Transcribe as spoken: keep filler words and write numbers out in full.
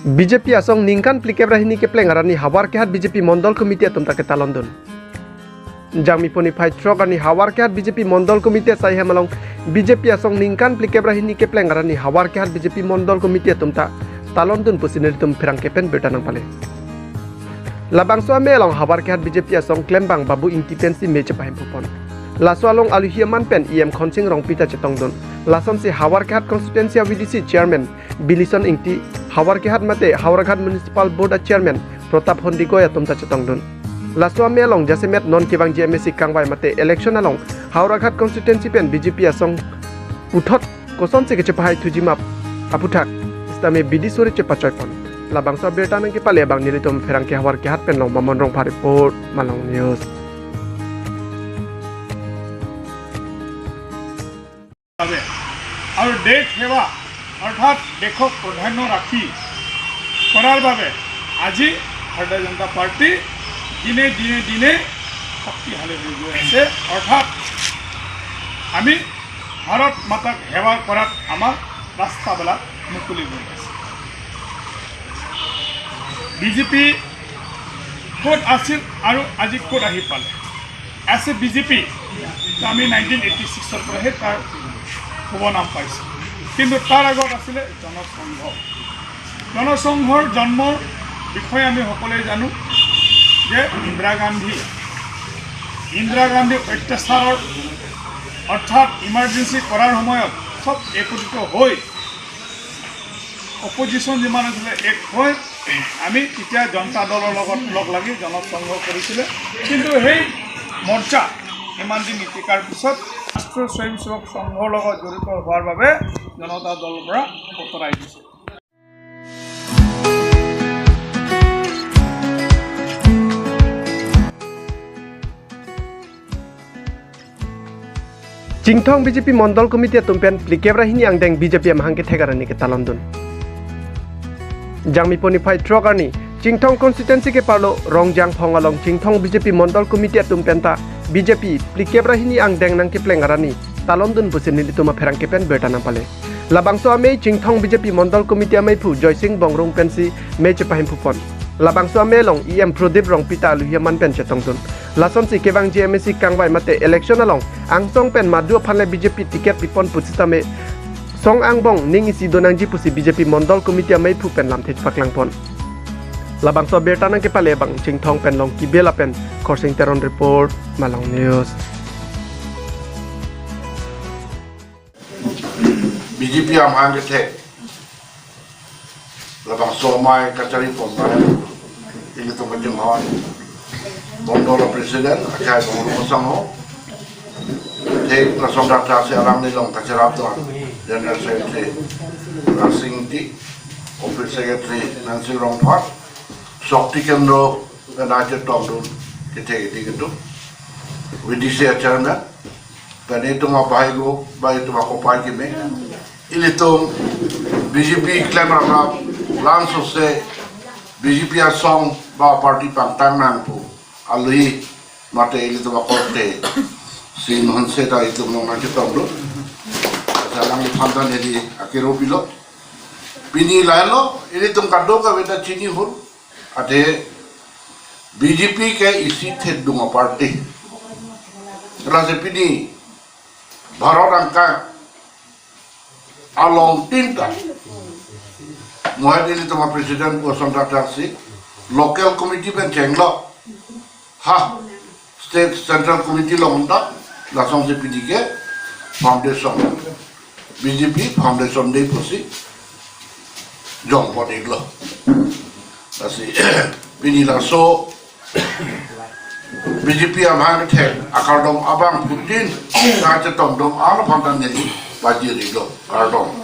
B J P asong ningkan phlikep ra hini kepleng arni Howraghat B J P Mondol Committee atum ta ketalon dun. Jangmi pon niphai throk arni Howraghat B J P Mondol Committee asai hem along B J P asong ningkan phlikep ra hini kepleng arni Howraghat B J P Mondol Committee atum ta talon dun pusi nelitum pherangke pen birta nangpale. Labangso amei along Howraghat B J P asong klembang Babu Ingti pensi mei chepahem pupon. Laso along aluhi aman pen E M Khonsing Rongpi ta chetong dun. Lasonsi Howraghat Constituency a V D C Chairman Bilison Ingti, Howraghat mate Howraghat Municipal Board a Chairman Pratap Hondikoi atum ta chetong dun. Laso amei along jasemet non kevangji M A C kangvai mate election along Howraghat constituency pen B J P asong puthot kosonsi kechepahai thuji ma aputhak sitame bidi suri chepachoi pon. Labangso abirta nangkepale abang nelitum pherangke Howraghat pen long Mamon Rongphar report, Malong News. বাবে আৰু দেশ সেৱা অৰ্থাৎ দেশক প্ৰাধান্য ৰাখি কৰাৰ বাবে আজি ভাৰতীয় জনতা পাৰ্টি দিনে দিনে দিনে শক্তিশালী হৈ গৈ আছে। অৰ্থাৎ আমি ভাৰত মাতাক সেৱা কৰাত আমাৰ ৰাস্তাবিলাক মুকলি হৈ আছে। বি জে পি ক'ত আছিল আৰু আজি ক'ত আহি পালে? আছে বি জে পি। আমি নাইনটিন এইটি ছিক্সৰ পৰাহে তাৰ শুভ নাম পাইছোঁ। কিন্তু তাৰ আগত আছিলে জনসংঘ। জনসংঘৰ জন্মৰ বিষয়ে আমি সকলোৱে জানো যে ইন্দিৰা গান্ধী, ইন্দিৰা গান্ধী অত্যাচাৰৰ অৰ্থাৎ ইমাৰ্জেঞ্চি কৰাৰ সময়ত চব একত্ৰিত হৈ অপজিশ্যন যিমান আছিলে এক হৈ আমি তেতিয়া জনতা দলৰ লগত লগ লাগি জনসংঘ কৰিছিলে। কিন্তু সেই মৰ্চা ইমান দিন নিতিকাৰ পিছত ৰাষ্ট্ৰীয় স্বয়ংসেৱক সংঘৰ লগত জড়িত হোৱাৰ বাবে জনতা দলৰ পৰা আঁতৰাই দিছে। Chinthong B J P Mondol Committee atum pen phlikep ra hini angdeng B J P amahang kethek arni ketalon dun. Jangmi pon niphai throk arni Chinthong constituency keparlo Rongjangphong along Chinthong B J P Mondol Committee atum penta B J P phlikep ra hini angdeng nangkepleng arni talon dun pusi nelitum apherangke pen birta nangpale. Labangso amei Chinthong B J P Mondol Committee ameiphu Joysing Bongrung pensi mei chepahem pupon. Labangso amei along E M Prodip Rongpi ta aluhi aman pen chetong dun. Lasonsi kevangji M A C kangvai mate election along angsong pen madu aphan le B J P ticket pipon pusitame song angbong ning isi donangji pusi B J P Mondol Committee ameiphu pen lamthe paklang pon. Labangso abirta nangkepale abang Chinthong pen long Kibela pen Khorsing Teron report, Malong News. B J P amahang kethek labangso amei kachari pon bai ilitum kachimhon Mondol President akhai Bongrung asangho. Thek lason dak si alangli along kacharap dun General Secretary Rangsing Ingti, Office Secretary Nancy Rongphar, Shakti Kendro pen chetong dun kethek kethek itu V D C Chairman, pen itum abahai go, ba itum akopai keme. Ilitum B J P klem rap rap lang sose B J P asong ba party pangtang nang pu aluhi mate ilitum akorte si non seta itum nong nangchetong dun. Asa lang phantan hedi akero pilo. Pini lahelo, ilitum kadokave ta chini hul. Athe B J P ke isi thedung aparty. Lasi pini Bharat angka along tinta. Muhai ilitum a-president pu ason thakthak si local committee pen chenglo. Ha, state central committee along ta, lasonsi pini ke foundation, B J P foundation day pusi jong pon-iklo. Lasi pini laso B J P amahang kethek akardom abangphutin kachetong dun aphan ta neli pajir-iklo, kardom.